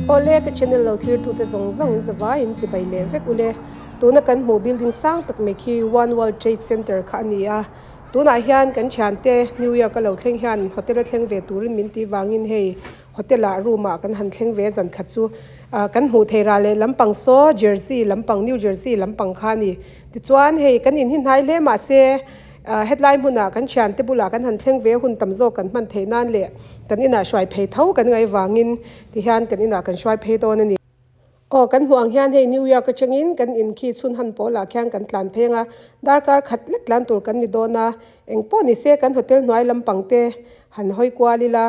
Awle ka channel lo thlir tute zawng zawng in zavai in chibai leh vek ule. Tuna kan hmuh building sang tak mai khi One World Trade Center kha a ni a. Tunah hian kan thiante New York a lo thleng hian hotel a thleng ve turin min tih vangin hei hotel ah room ah kan han thleng ve zan khat chu ah kan hmuh theih rah leh lampang saw Jersey lampang New Jersey lampang kha a ni. Tichuan hei kan in hi hnai hle mahse ah hetlai hmunah kan thiante bulah kan han thleng ve hun tam zawk kan hman theih nan leh kan inah hruai phei tho kan ngaih vangin tihian kan inah kan hruai phei dawn a ni. Aw kan hmuh ang hian hei New York atangin kan in khi chhun han pawlah khian kan tlan pheng a, darkar khat lek tlan tur kan ni dawn a, engpawh ni se kan hotel hnuai lampang te han hawi kual ila.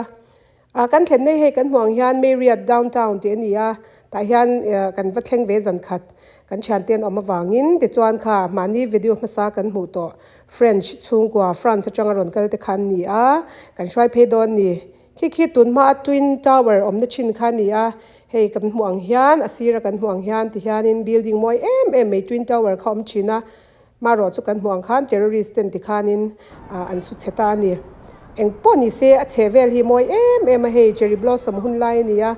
Ah kan thlen nei hei kan hmuh ang hian Marriott downtown tih a ni a, tah hian kan va thleng ve zan khat kan thiante an awm avangin tichuan kha mahni video hmasa kan hmuh tawh French chhungkua France atanga rawn kal te kha an ni a, kan hruai phei dawn a ni. Khi khi tun hmaa Twin Tower awmna thin kha a ni a, hei kan hmuh ang hian a sira kan hmuh ang hian ti hianin building mawi em em mai Twin Tower kha a awm thin a. Marawh chu kan hmuh ang khan terrorist ten tikhanin an su chhe ta a ni. Eng pawh ni se a chhe vel hi mawi em em a hei cherry blossom hun lai a ni a,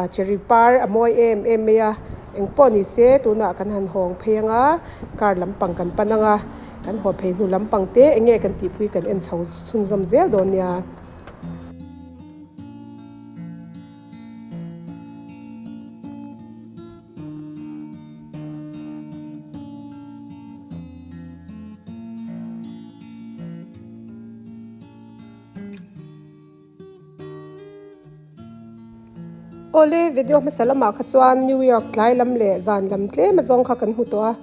cherry par a mawi em em mai a. Eng pawh ni se tunah kan han hawng phei ang a, car lampang kan pan ang a, kan haw phei hnu lampang te eng nge kan tihpui kan en chho chhunzawm zel dawn nia. Awle video hmasa lamah kha chuan New York tlai lam leh zan lam tlem azawng kha kan hmu tawh a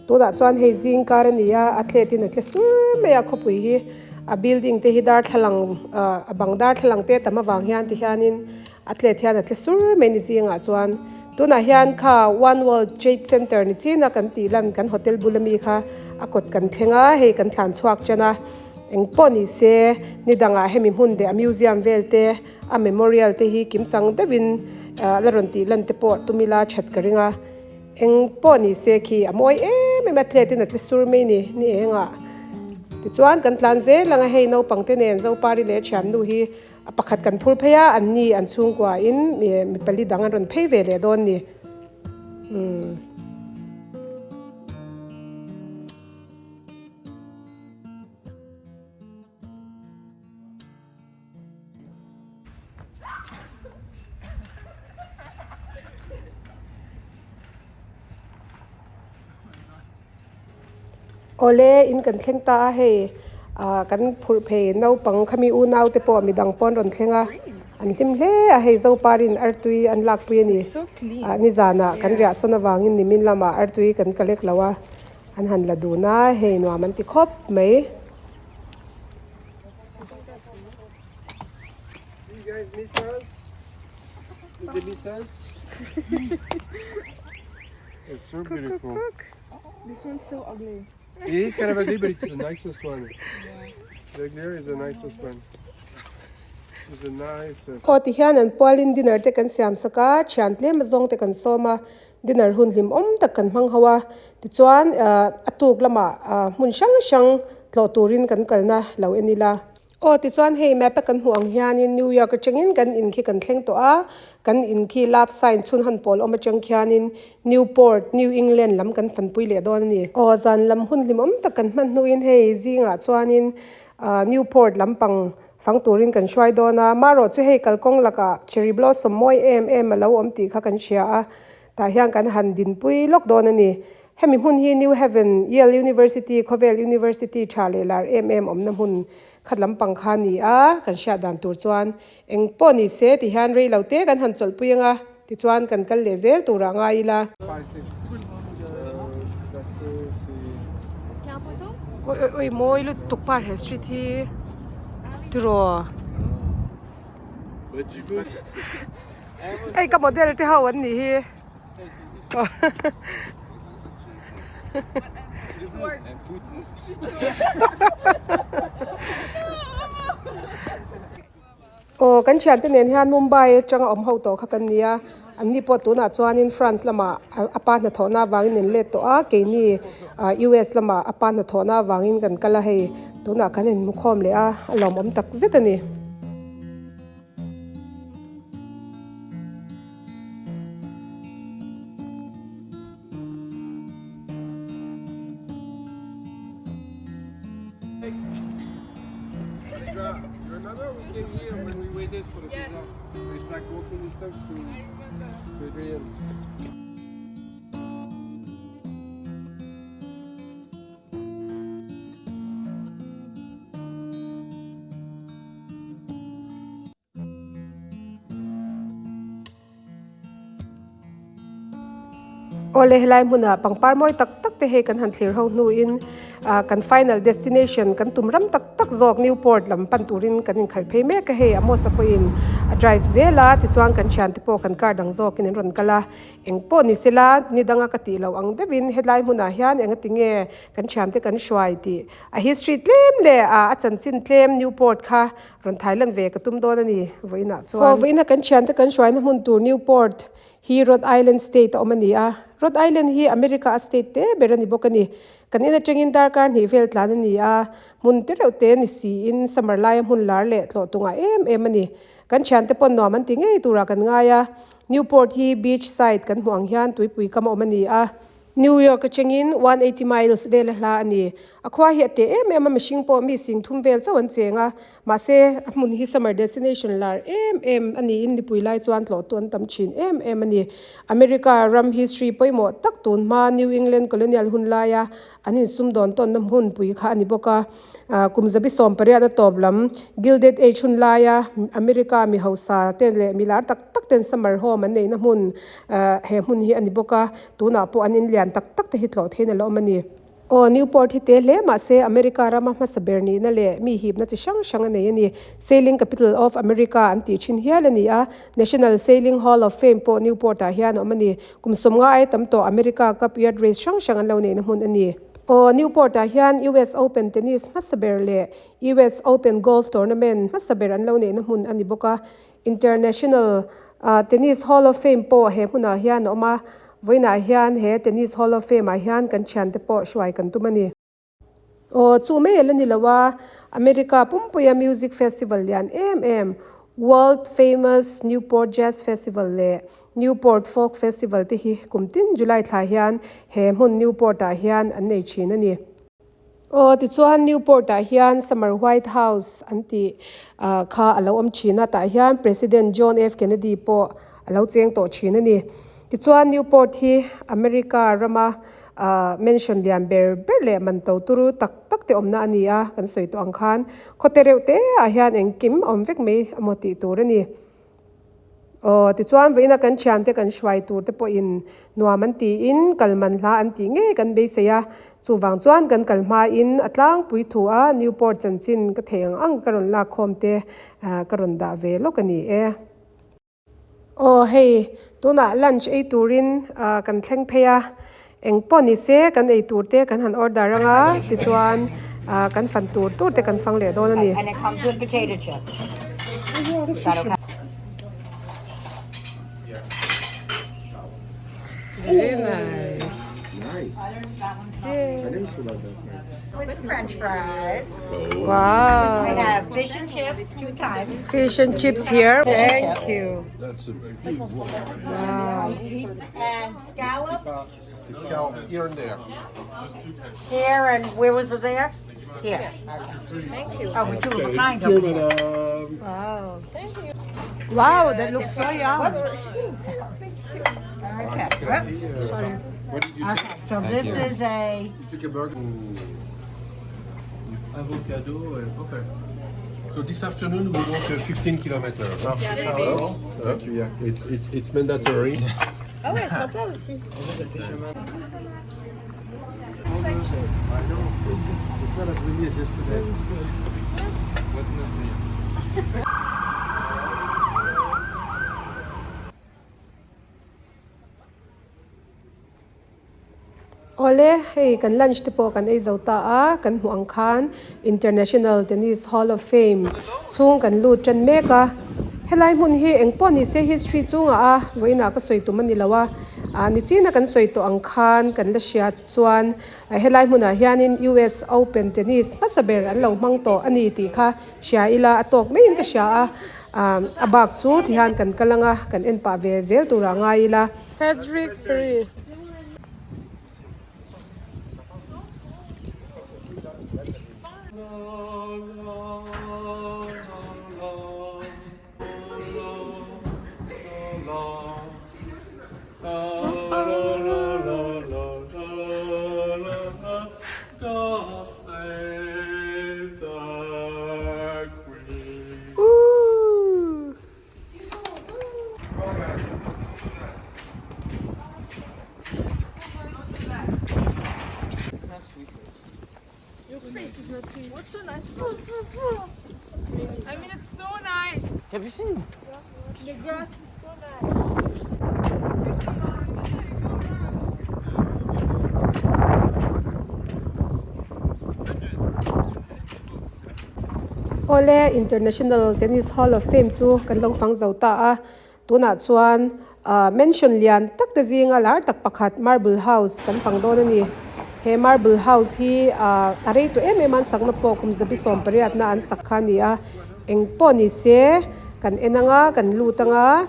tunah chuan hei zing kar a ni a a tlet in a tle sur mai a khawpui hi a building te hi darthlalang ah a bang darthlalang te tam avang hian ti hianin A tlet hian a tle sur mai ni zingah chuan tunah hian kha One World Trade Center ni chin a kan tih lan kan hotel bula mi kha a kawt kan thleng a hei kan thlan chhuak chen a eng pawh ni se ni dangah hemi hmun leh a museum vel te a memorial te hi kim chang deuhin ah la rawn tih lan te pawh tum ila that ka ring a eng pawh ni se khi a mawi em em a tlet in a tle sur mai ni ni engah tichuan kan tlan zel ang a hei naupang te nen Zopari leh thiannu hi. A pakhat kan phur phei a, an ni an chhungkua in mi pali dang an rawn phei ve leh dawn ni. Umm. Awle in kan thleng ta a hei ah kan phurh phei naupang khami unau te pawh midang pawh an rawn thleng a an hlim hle a hei zoparin artui an lakpui a ni ah nizanah kan riah sawn avangin nimin lamah artui kan collect lo a an han la dun a hei nuam an ti khawp mai. It's so beautiful. This one's so ugly. It is kind of ugly, but it's the nicest one. The uglier is the nicest one. It's the nicest. Aw tihian an pualin dinner te kan siam sak a, thian tlem azawng te kan sawm a, dinner hun hlim awm tak kan hmang ho a, tichuan a tuk lamah hmun hrang hrang tlawh turin kan kalna lo en ila. Aw tichuan hei map a kan hmuh ang hianin New York atangin kan in khi kan thleng tawh a, kan in khi love sign chhun han pawl awm atang khianin Newport, New England lam kan fanpui leh dawn a ni. Aw zan lam hun hlimawm tak kan hman hnuin hei zingah chuanin ah Newport lampang fang turin kan hruai dawn a, marawh chu hei kalkawng lakah cherry blossom mawi em em a lo awm tih kha kan hria a, tah hian kan han dinpui lawk dawn a ni. Hemi hmun hi New Haven, Yale University, khawvel University tha leh lar em em awmna hmun khat lampang kha a ni a, kan hriat dan tur chuan eng pawh ni se ti hian rei lo te kan han chawlhpui ang a, tichuan kan kal leh zel turah ngai ila. Oi oi oi mawi lutuk par he street hi tiraw. Hei ka model te ho an nih hi. Aw kan thiante nen hian Mumbai atanga awm ho tawh kha kan ni a an ni pawh tunah chuanin France lamah a pa hnathawhna avangin an let tawh a keini US lamah a pa hnathawhna avangin kan kal a hei tunah kan inhmukhawm leh a a lawmawm tak zet a ni. Pizza. You remember we came here when we waited for the pizza? It's like walking distance to, to Adrian. Awle helai hmunah pangpar mawi tak tak te hei kan han thlir ho hnuin ah kan final destination kan tum ram tak tak zawk Newport lam pan turin kan inkhalh phei mek a hei Amos-a pawhin a drive zel a tichuan kan thiante pawh kan car dang zawkin an rawn kal a eng pawh ni sela ni danga ka tih loh ang deuhin helai hmunah hian engati nge kan thiante kan hruai tih a history tlem leh ah a chanchin tlem Newport kha Rawn Thailand ve ka tum dawn a ni vawiinah chuan. Aw vawiina kan thiante kan hruaina hmun tur Newport hi Rhode Island state a awm a ni a. Rhode Island hi America a state te ber a ni bawk a ni. Kan in atangin darkar hnih vel tlan a ni a, hmun te reuh te ni siin summer laia hmun lar leh tlawh tungah em em a ni. Kan thiante pawn nuam an ti ngei turah kan ngai a. Newport hi beach side kan hmuh ang hian tuipui kam a awm a ni a. New York atangin 180 miles vel a hla a ni. A khua hi a teh em em a, mihring pawh mi sing thum vel chauh an cheng a. Mahse, a hmun hi summer destination lar em em a niin nipui lai chuan tlawhtu an tam thin em em a ni. America ram history pawimawh tak tun hma New England colonial hun laia an insumdawn tawnna hmunpui kha a ni bawk a. Kum zabi 18 a tawp lam Gilded Age hun laia America mi hausa te leh mi lar tak tak ten summer home an neihna hmun he hmun hi a ni bawk a, tunah pawh an inlian tak tak te hi tlawh theiin a la awm a ni. Aw, Newport hi te hle mahse America rama hmasa ber nihna leh mi hipna chi hrang hrang a nei a ni. Sailing Capital of America an tih thin hial a ni a, National Sailing Hall of Fame pawh Newport ah hian a awm a ni. Kum 50 ai tam tawh America Cup Yacht Race hrang hrang an lo neihna hmun a ni. Aw, Newport ah hian US Open Tennis hmasa ber leh US Open Golf Tournament hmasa ber an lo neihna hmun a ni bawk a. International Tennis Hall of Fame pawh he hmunah hian a awm a, vawiinah hian he Tennis Hall of Fame ah hian kan thiante pawh hruai kan tum a ni. Aw, chu mai a la ni lo a, America pumpuia music festival lian em em World Famous Newport Jazz Festival leh Newport Folk Festival te hi kum tin July thla hian he hmun Newport ah hian an nei thin a ni. Aw tichuan Newport ah hian Summer White House an tih ah kha a lo awm thin a, tah hian President John F Kennedy pawh a lo cheng tawh thin a ni. Tichuan Newport hi America rama ah mansion lian ber ber leh man to turu tak tak te awmna a ni a, kan sawi tawh ang khan khawte reuh te ah hian engkim a awm vek mai emaw tih tur a ni. Aw, tichuan vawiina kan thiante kan hruai tur te pawhin nuam an tiin kal man hla an tih ngei kan beisei a, chuvang chuan kan kal hmain a tlangpui thu a Newport chanchin ka theih ang ang ka rawn lak khawm te ka rawn dah ve lawk a ni e. Aw hei, tunah lunch ei turin kan thleng phei a, eng pawh ni se kan ei tur te kan han order anga tichuan kan fan tur tur te kan fang leh dawn a ni. Very nice. Nice. I didn't feel like that. With french fries. Wow. I have fish and chips two times. Fish and chips here. Thank you. That's a big one. Wow. And scallops Scallop here and there. here and where was the there? Here. Thank you. Oh, we're two of a kind over here. Madame. Wow. Wow, that looks so yum. Okay. Sorry. What did you take? Okay, so this is a You took a burger. Avocado and okay. So this afternoon we walk 15 kilometers. Thank you. Yeah, it's it's mandatory. Ah ouais, sympa aussi. I know. It's not as windy as yesterday. What can I say? Awle, hei kan lunch te pawh kan ei zo ta a, kan hmuh ang khan International Tennis Hall of Fame chhung kan lut tan mek a. Helai hmun hi eng pawh ni se history chungah a vawiinah ka sawi tum a ni lo a, ah nichina kan sawi tawh ang khan kan la hriat chuan helai hmunah hianin US Open Tennis hmasa ber an lo hmang tawh a ni tih kha hria ila a tawk maiin ka hria a, ah a bak chu tihian kan kal anga kan en pah ve zel turah ngai ila. Frederick Perry. Capucine. The grass is so nice. Awle International Tennis Hall of Fame chu kan lo fang zo ta a, tunah chuan ah mansion lian tak te zinga lar tak pakhat marble house kan fang dawn a ni. He marble house hi ah a rei tawh em em a an sakna pawh kum zabi sawm pariatna an sak kha a ni a, eng pawh ni se kan en anga kan lut anga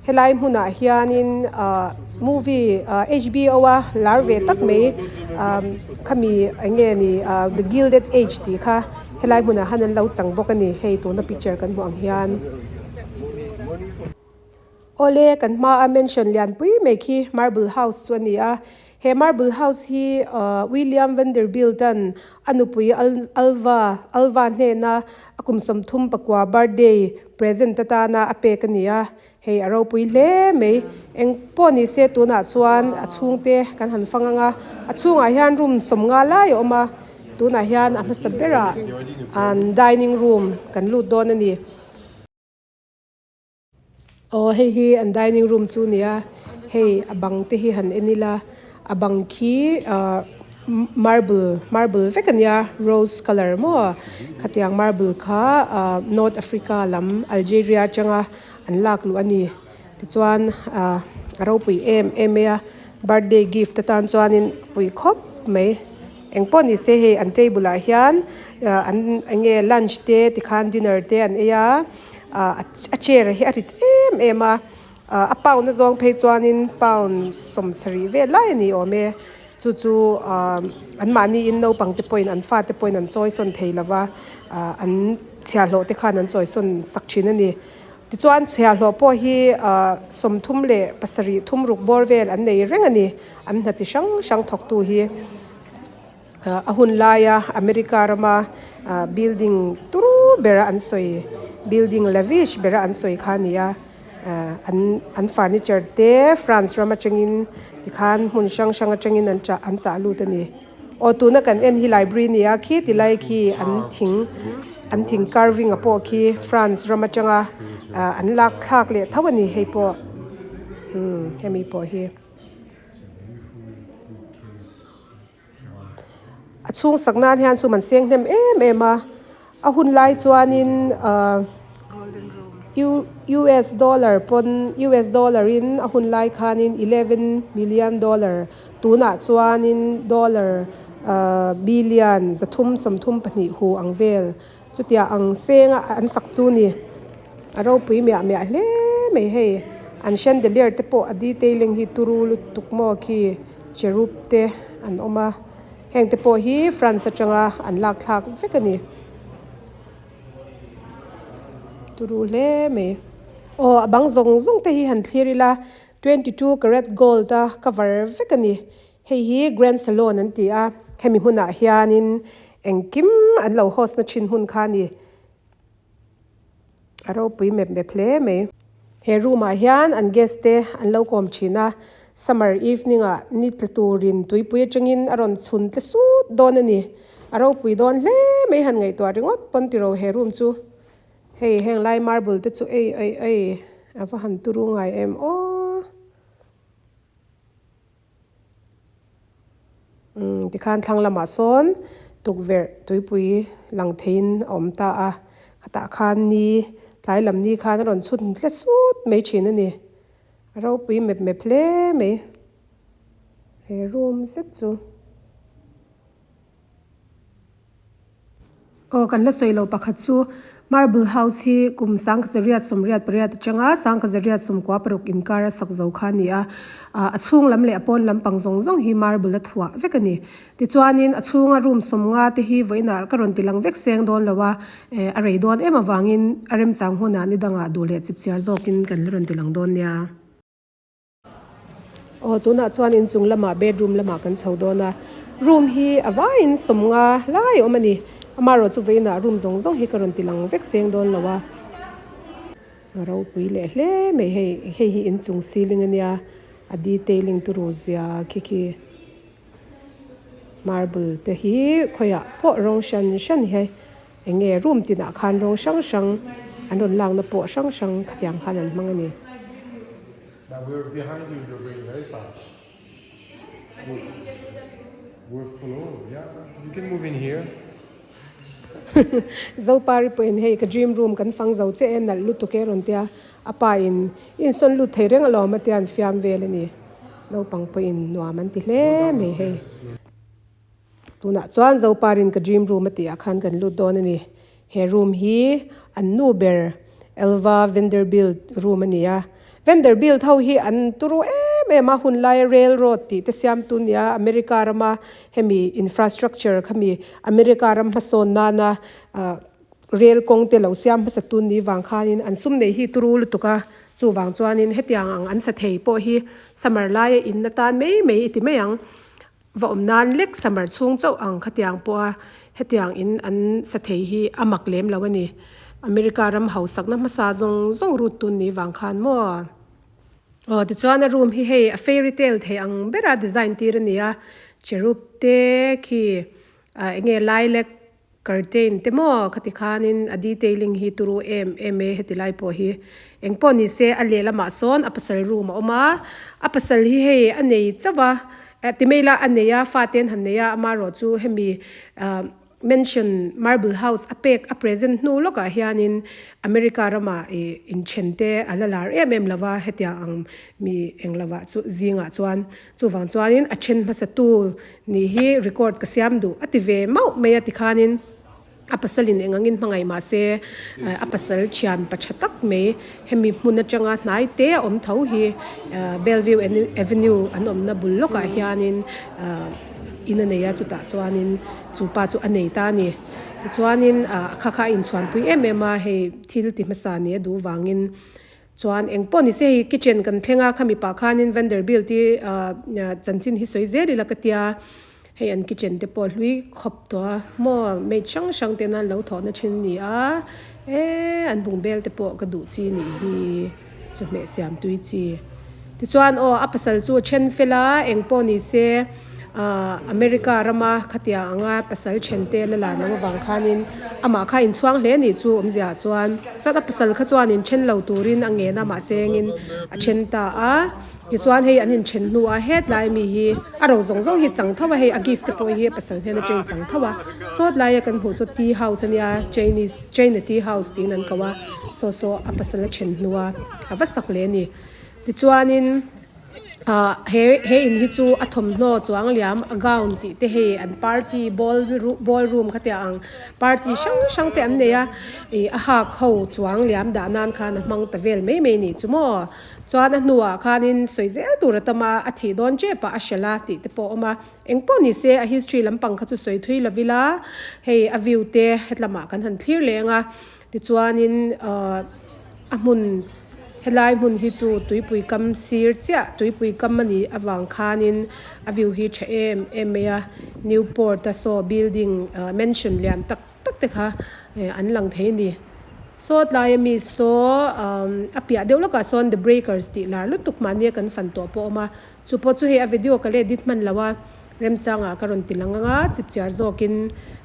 helai hmunah hianin ah movie ah H_B_O a lar ve tak mai ah khami eng nge ni ah the gilded age tih kha helai hmunah hian an lo chang bawk a ni hei tuna picture kan hmuh ang hian. Awle kan hmaa mansion lianpui mai khi marble house chu a ni a he marble house hi ahh William Vanderbilt an a nupui Alva Alva hnena a kum sawmthum pakua birthday present atana a pek a ni a hei a ropui hle mai eng pawh ni se tunah chuan a chhungte kan han fang ang a a chhungah hian room sawmnga lai a awm a tunah hian a hmasa berah an dining room kan lut dawn a ni. Aw hei hi an dining room chu a ni a hei a bang te hi han en ila a bang khi ahh marble marble vek a nia rose colour maw khatiang marble kha ahh north africa lam algeria atanga an lak luh a ni tichuan ahh a ropui em em mai a birthday gift atan chuanin a pui khawp mai. Engpawh ni se hei an table ah hian ah an eng nge lunch te tikhan dinner te an ei a ah a chair hi a rit em em a ah a pound a zawng phei chuanin pound sawmsarih vel lai a ni awm e chu chu ah an mahni in naupang te pawhin an fate pawhin an chawi sawn thei lo va ah an chhiahhlawh te khan an chawi sawn sak thin a ni tichuan chhiahhlawh pawh hi ah sawmthum leh pasarih thum ruk bawr vel an nei reng a ni an hna chi hrang hrang thawk tu hi. A hun laia America rama building turu bera an sawi building lavish bera an sawi kha a ni a an an furniture te France ram atangin tikhan hmun hrang hrang atangin an chah an chah lut a ni aw tuna kan en hi library a ni a khi ti lai khi an thing an thing carving a pawh khi France ram atanga an lak thlak leh tho a ni hei pawh umm hemi pawh hi. A chhung sak nan hian sum an seng hnem em em a a hun lai chuanin ahh U US dollar pawn US dollar in a hun lai khanin eleven million dollar tunah chuanin dollar ahh billion zathum sawmthum pahnih hu ang vel Chutia ang senga an sak chu ni. A ropui miah miah hle mai hei. An chandelier te pawh a detailing hi turu lutuk maw khi cherub te an awm a. Heng te pawh hi France atanga an lak thlak vek a ni. Turu hle mai. Aw a bang zawng zawng te hi han thlir ila 22 carat gold a cover vek a ni. Hei hi Grand Salon an ti a, hemi hmunah hianin engkim an lo host na thin hmun kha a ni. A ropui mep mep hle mai. He room ah hian an guest te an lo kawm thin a, summer evening ah ni tla turin tuipui atangin a rawn chhun tle sut dawn a ni. A ropui dawn hle mai han ngaihtuah ringawt pawn tiro he room chu. Hei heng lai marble te chu ei ei ei a va han turu ngai em aw. Umm tikhan thlang lamah sawn tukverh tuipui lang theiin a awm ta a khatah khan ni tlai lam ni khan a rawn chhun tle sut mai thin a ni a ropui mep mep hle mai he room zet chu. Aw kan la sawi lo pakhat chu marble house hi kum sangkazariat sawmriat pariat atanga sangkazariat sawmkua paruk inkar a sak zo kha a ni a ah a chhung lam leh a pawn lampang zawng zawng hi marble a thuah vek a ni tichuanin a chhunga room sawmnga te hi vawiinah ka rawn ti lang vek seng dawn lo a eh a rei dawn em avangin a remchang hunah ni dangah duh leh chipchiar zawkin kan la rawn ti lang dawn nia. Aw tunah chuan inchung lamah bedroom lamah kan chho dawn a room hi a vaiin sawmnga lai a awm a ni amaherawh chu vawiinah room zawng zawng hi ka rawn ti lang vek seng dawn lo a a ropui leh hle mai hei hei hi inchung ceiling a nia a detailing turu zia khi khi marble te hi khawiah pawh rawng hran hran hi eng nge room tinah khan rawng hrang hrang. an rawn lakna pawh hrang hrang khatiang khan an hmang a ni. Zopari pawhin hei ka dream room kan fang zo che e nalh lutuk e rawn tia a pa in insawn lut thei reng alawm a tia an fiam vel a ni. Naupang pawhin nuam an ti hle mai hei. Tunah chuan Zoparin ka dream room a tih ah khan kan lut dawn a ni. He room hi an nu ber Elva Vanderbilt room a ni a. Vanderbilt ho hi an turu em em a, hun laia railroad tih te siamtu nia America rama hemi infrastructure khami America ram hmasawn nana ah rail kawng te lo siam hmasa tun ni vang khanin an sum nei hi turu lutuk a, chuvang chuanin hetiang ang an sa thei pawh hi summer laia in atan mai mai i ti mai ang. Va awm nan lek summer chhung chauh ang khatiang pawha hetiang in an sa thei hi a mak lem lo a ni. America ram hausakna hmasa zawng zawng rut tun ni vang khan maw? Aw tichuan a room hi hei a fairy tale thei ang bera design tir a ni a, cherub te khi ah eng nge lilac Curtain te maw khati khanin a detailing hi turu em em e heti lai pawh hi engpawh ni se a lehlamah sawn a pasal room a awm a a pasal hi hei a nei chauh a eh ti mai ila a nei a fate an han nei a amaherawh chu hemi ah mansion marble house a pek a present hnu lawkah hianin America ramah ih inthen te a la lar em em lova hetiang ang mi englovah chu zingah chuan chuvang chuanin a then hmasa tu Nih hi record ka siam duh a ti ve mauh mai a tikhanin a pasalin eng angin hmangaih mah se a pasal thian pa tha tak mai hemi hmun atanga hnai te a awm tho hi Bellevue Avenue an awmna bul lawkah hianin in a nei a chutah chuanin chu pa chu a nei ta a ni tichuanin a kha kha a inchhuanpui em em a hei thil ti hmasa nih a duh vangin. Chuan eng pawh ni se hei kitchen kan thleng a khami pah khanin Vanderbilt hi ah chanchin hi sawi zel ila ka tia hei an kitchen te pawh hlui khawp tawh a maw maid hrang hrang te nan lo thawh na thin a ni a eee an bungbel te pawh ka duh chi nih hi chawhmeh siam tui chi tichuan aw a pasal chu a then fel a eng pawh ni se. Ahh America rama khatia anga pasal then te la lar lo avang khanin amah kha inchhuang hle anih chu awmzia ah chuan chuan a pasal kha chuan inthen lo turin a ngen a mahse engin a then ta a tichuan hei an inthen hnu a hetlai mi hi a ro zawng zawng hi chang tho a hei a gift te pawh hi a pasal hnen atangin chang tho a sawtlai a kan hmuh saw tea house ania Chinese China tea house tiin an ko a saw saw a pasal a then hnu a a va sak leh a ni tichuanin. Ah he he in hi chu a thawmhnaw chuang liam a gown tih te hei an party ball ball room kha te ang party hrang hrang te an nei a ih a hak ho chuang liam dah nan khan a hmang ta vel mai mai nih chu maw chuan a hnuah khanin sawi zel tur a tam a a thih dawn tep ah a hralh a tih te pawh a awm a engpawh ni se a history lampang kha chu sawi thui lo ila hei a view te hetlamah kan han thlir leng a tichuanin ah a hmun. Helai hmun hi chu tuipui kam sir chiah tuipui kam a nih avang khanin a view hi tha em em mai a Newport a saw building ah mansion lian tak tak te kha eh an lang thei a ni saw tlai ami saw umm a piah deuh lawkah sawn the breakers tih lar lutuk mahni a kan fan tawh pawh a awm a chu pawh chu hei a video ka la edit hman lo a remchangah ka rawn ti lang ang a chipchiar zawkin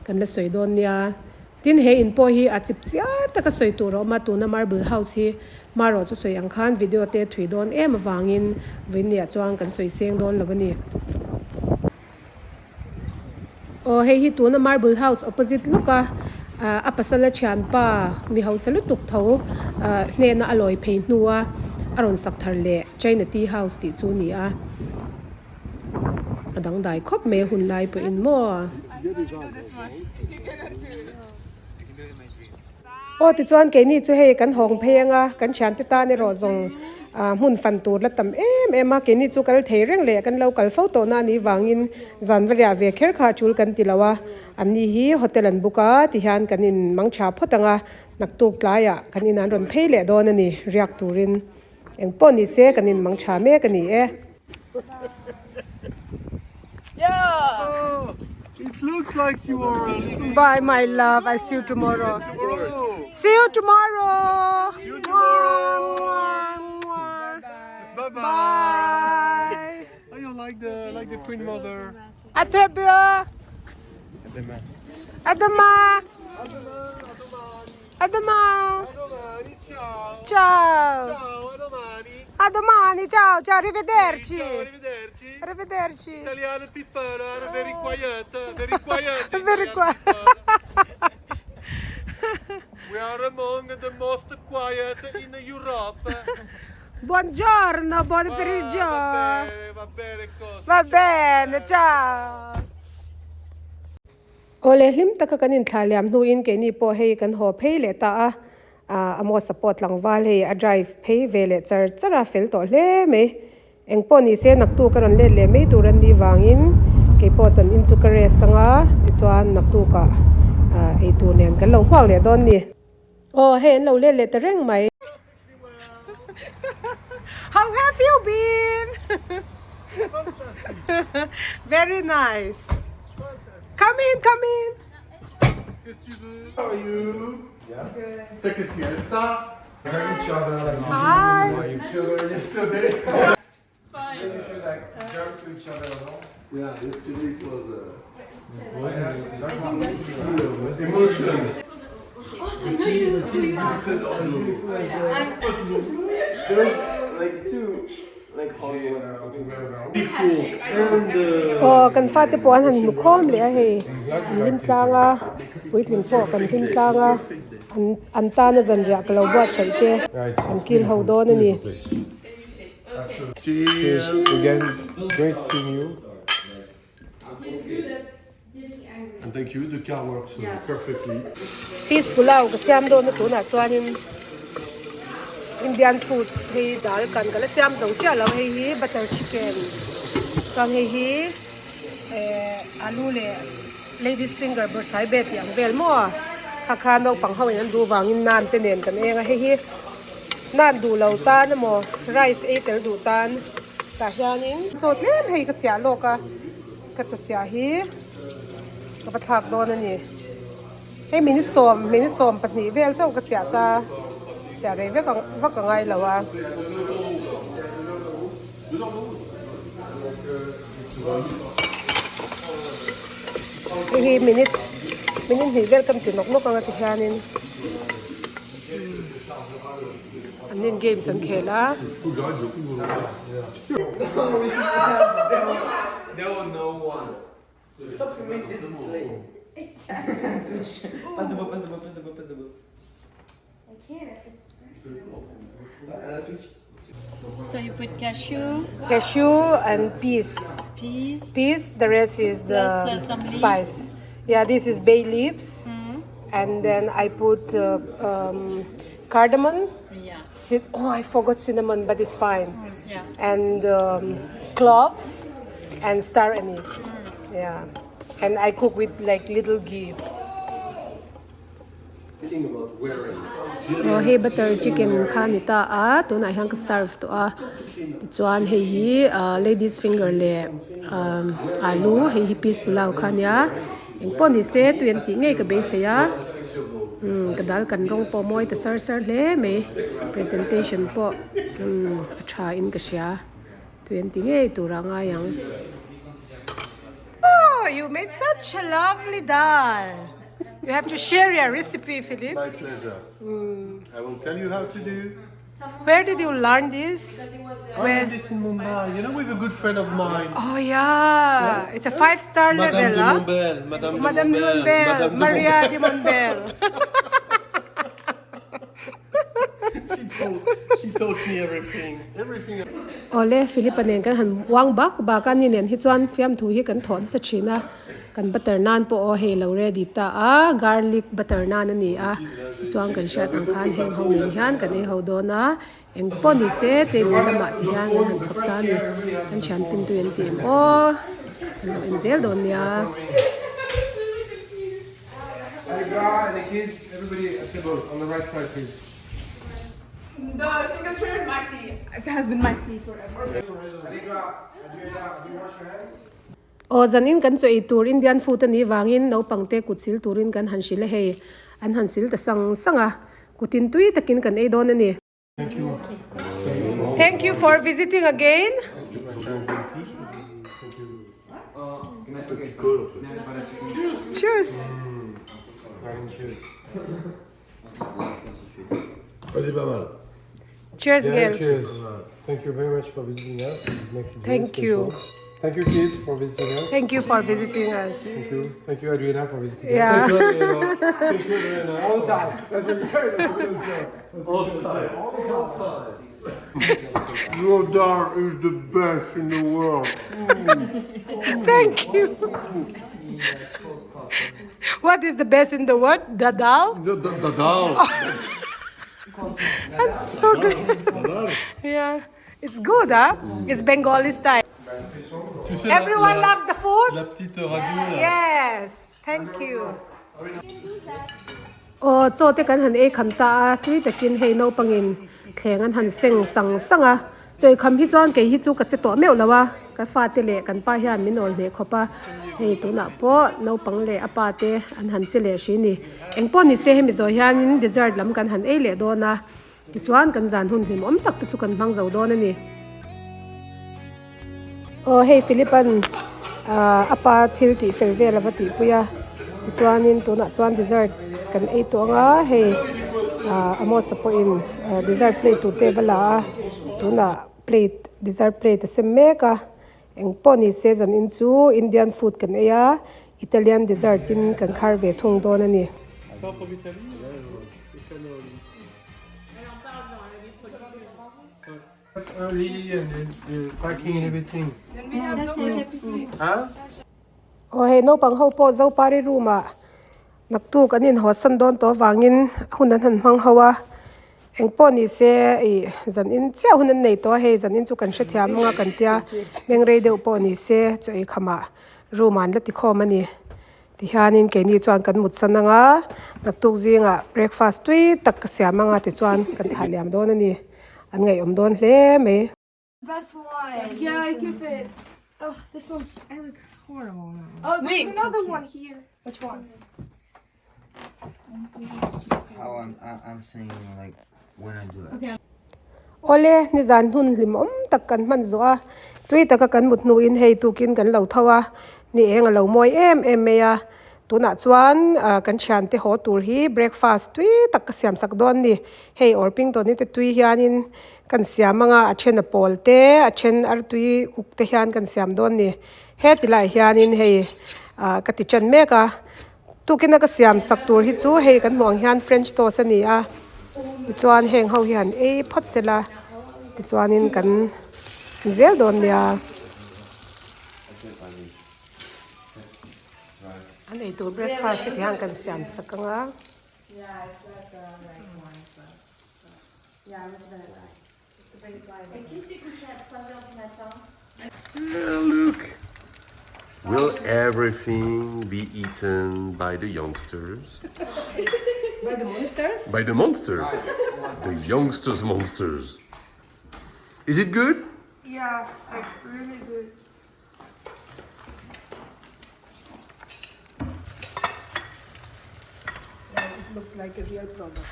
kan la sawi dawn nia. Tin, he in pawh hi a chip chiar taka sawi tur a awm a, tuna Marble House hi marawh chu sawi ang khan video te thui dawn em avangin vawiinniah chuan kan sawi seng dawn lo a ni. Aw, hei hi tuna Marble House opposite lawka a pasala thianpa mi hausa lutuk tho hnena a lawi phei hnua a rawn sak thar leh China Tea House tih chu a ni a. A dangdai khawp mai a hun lai pawhin maw. Aw tichuan keini chu hei kan hawng phei anga kan thiante tan erawh zawng ah hmun fan tur la tam em em a keini chu kal thei reng leh kan lo kal fo tawh na anih vangin zan va riah ve kher kha a tul kan ti lo a anni hi hotel an book a tihian kan in mang tha phawt ang a naktuk tlaiah kan inah an rawn phei leh dawn a ni riak turin engpawh ni se kan in mang tha mek a ni e. Yeah. It looks like you are leaving. Bye, my love. I'll see you tomorrow. Tomorrow. See you tomorrow. See you tomorrow. Bye Bye bye. bye. Oh, you like the like the Queen Mother. Atrebio. Adama. Adama. Ciao. Ciao, a domani. A domani, ciao, ciao, arrivederci. Ciao, arrivederci. Arrivederci. Italiano people are very quiet, very quiet. Very Italian quiet. people. We are among the most quiet in Europe. Buongiorno, buon pomeriggio. Ah, va bene, va bene così. Va bene, ciao. Awle hlim taka kan inthlah liam hnuin keini pawh hei kan haw phei leh ta a, ah Amos-a pawh tlangval hei a drive phei ve leh char char a fel tawh hle mai. Eng pawh ni se naktuk a rawn let leh mai tur an nih vangin kei pawh chan in chu ka rest anga tichuan naktukah ah eitur nen kan lo nghak leh dawn ni. Aw hei an lo let leh ta reng mai. How have you been? Very nice. Come in, come in. How are you? Yeah. Take a siesta. Hi. Each other yesterday. You should like jump to each other, no? Yeah, yesterday it was emotion. Like two, like Aw kan fate pawh an han hmu khawm leh a hei an hlim tlang a puitling pawh kan hlim tlang a an an tana zanriah ka lo buatsaih te an kil ho dawn a ni. Cheers again, great seeing you. And thank you, the car works perfectly. Fish pulao ka siam dawn a tunah chuanin Indian food hei dal kan ka la siam zo chiah lo hei hi butter chicken chuan hei hi eh alu leh ladies finger bawrhsai be tih ang vel maw kha kha naupang ho in an duh vangin nan te nen kan eng a hei hi nan duh lo tan emaw rice ei tel duh tan tah hianin chaw tlem hei ka chiah lawk a. Ka chaw chiah hi ka va thlak dawn a ni. Hei minute sawm minute 12 vel chauh ka chiah ta chiah rei vek ang vak a ngai lo a. Hei hi minute minute hnih vel kan ti nawk nawk ang a ti hianin an in games an khel a. So you put cashew, Cashew and peas. Peas. Peas, the rest is the Plus, some leaves. spice. Yeah, this is bay leaves. And then I put cardamom. Yeah. Oh, I forgot cinnamon, but it's fine. Yeah. And cloves and star anise. Yeah. And I cook with like little ghee. Aw hei butter chicken kha a ni ta a tunah hian ka serve tawh a tichuan hei hi ah ladies finger leh alu hei hi peas pulao kha a nia engpawh ni se tui an tih ngei ka beisei a umm ka dal kan rawng pawh mawi ta sar sar hle mai presentation pawh umm a tha in ka hria tui an ti ngei tur a ngai ang. Oh you made such a lovely dal. You have to share your recipe, Philip. My pleasure. I will tell you how to do. Where did you learn this? I learned this in Mumbai, you know, with a good friend of mine. Oh yeah, it's a five-star Madame level, de huh? Montbel, Madame de Madame de Montbel, Montbel, Madame de Maria de Montbel. She told, she taught me everything, everything. Awle, Philip-a nen kan han uang bak bak a, ni nen hi chuan fiamthu hi kan thawh nasa thin a. Kan butter nan pawh aw hei lo ready ta a, garlic butter nan a ni a, tichuan kan hriat ang khan heng ho nen hian kan ei ho dawn a, eng pawh ni se table lamah ti hian kan han chhawp ta a ni, kan thian tin tui an ti em aw, kan lo en zel dawn nia. The signature is my seat. It has been my seat forever. Aw zanin kan chaw ei tur Indian food a nih vangin naupang te kut sil turin kan han hrilh a hei an han sil ta sang sang a kutin tui takin kan ei dawn a ni. Thank you for visiting again. Cheers. Pas mal. Cheers Yeah, Gail. cheers. Thank you very much for visiting us. It makes it very Thank you. special. Thank you, kids, for visiting us. Thank you for visiting us. Thank you. Thank you, Adriana, for visiting Yeah. us. Thank you, Adriana. Thank you, Adriana. All time. That's a very that's a good answer. All time. All time. Your dal is the best in the world. Thank you. What is the best in the world? The dal? The dal. I'm so glad. Yeah. It's good, huh? It's Bengali style. Tu sais, Everyone la, loves the food? la petite radio là. Yes, thank you. Aw chaw te kan han ei kham ta a tui takin hei naupangin thleng an han seng sang sang a chawi kham hi chuan kei hi chu ka che tawh meuh lo a ka fate leh kan pa hian min awl hneh khawp a hei tunah pawh naupang leh a pa te an han che leh hri ni engpawh ni se hemi zawh hianin dessert lam kan han ei leh dawn a tichuan kan zan hun hlim awm tak te chu kan hmang zo dawn a ni. Aw hei Philip-a'n ahh a pa thil tih fel vel a va tihpui a tichuanin tunah chuan dessert kan ei tawh ang a hei ahh Amos-a pawhin dessert plate tur te a va la a tunah plate dessert plate a sem mek a eng pawh ni se zanin chu Indian food kan ei a Italian dessert in kan khar ve thung dawn a ni. Early and the, the packing and everything. Huh? Aw hei naupang ho pawh Zopari room ah naktuk an inhawsan dawn tawh avangin hun an han hmang ho a engpawh ni se ih zan in chiah hun an nei tawh a hei zan in chu kan hrethiam anga kan tia mengrei deuh pawh ni se chaw ei khamah room ah an la ti khawm a ni. Tihianin keini chuan kan mut san anga naktuk zingah breakfast tui tak ka siam anga tichuan kan thlah liam dawn a ni. An ngaihawm dawn hle mai. Best one. Yeah, I keep it. Oh, this one's. I look horrible now. Oh, there's another one here. Which one? How I'm I, I'm saying like when I do that. Awle, nizan hun hlimawm tak kan hman zawh a, tui taka kan mut hnuin hei tukin kan lo tho a, ni eng a lo mawi em em mai a, tunah chuan kan thiante haw tur hi breakfast tui tak ka siam sak dawn ni, hei Orpington hi te tui hianin kan siam anga a then a pawl te a then artui uk te hian kan siam dawn ni, heti lai hianin hei ka ti chen mek a. Tukina ka siam sak tur hi chu hei kan hmuh ang hian french toast a ni a tichuan heng ho hi han ei phawt sela tichuanin kan zel dawn nia. An ei tur breakfast hi tihian kan siam sak ang a. Look! Will everything be eaten by the youngsters? By the monsters? By the monsters. The youngsters monsters. Is it good? Yeah, like really good. It looks like a real product.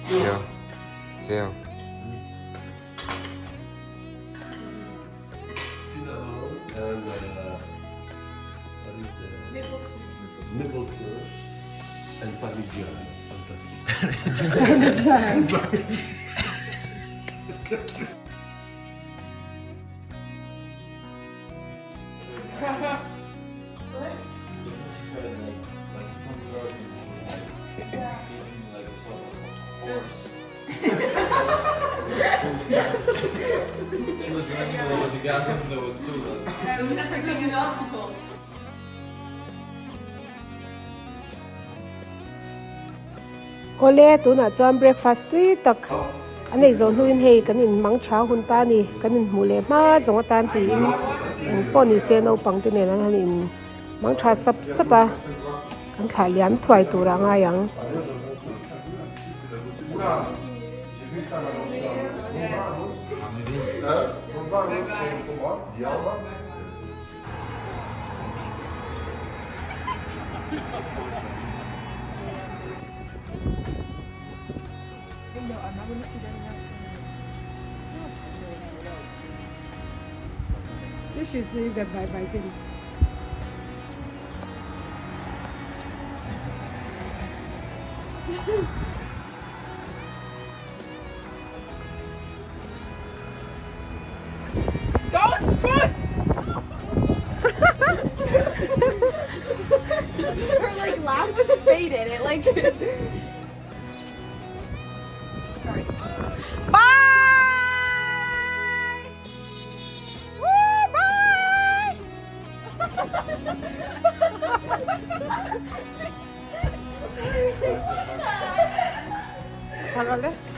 Yeah. Yeah. Cinnamon and what is the maple syrup. Maple syrup and parmigiano. Fantastic. Parmigiano. Awle tunah chuan breakfast tui tak a nei zawh hnuin hei kan in mang tha hun ta a ni kan in hmuh leh hma zawng atan tiin eng pawh ni se naupang te nen an han in mang tha sap sap a kan thlah liam thuai tur a ngai ang. See, she's doing that by biting. Thar rawh le.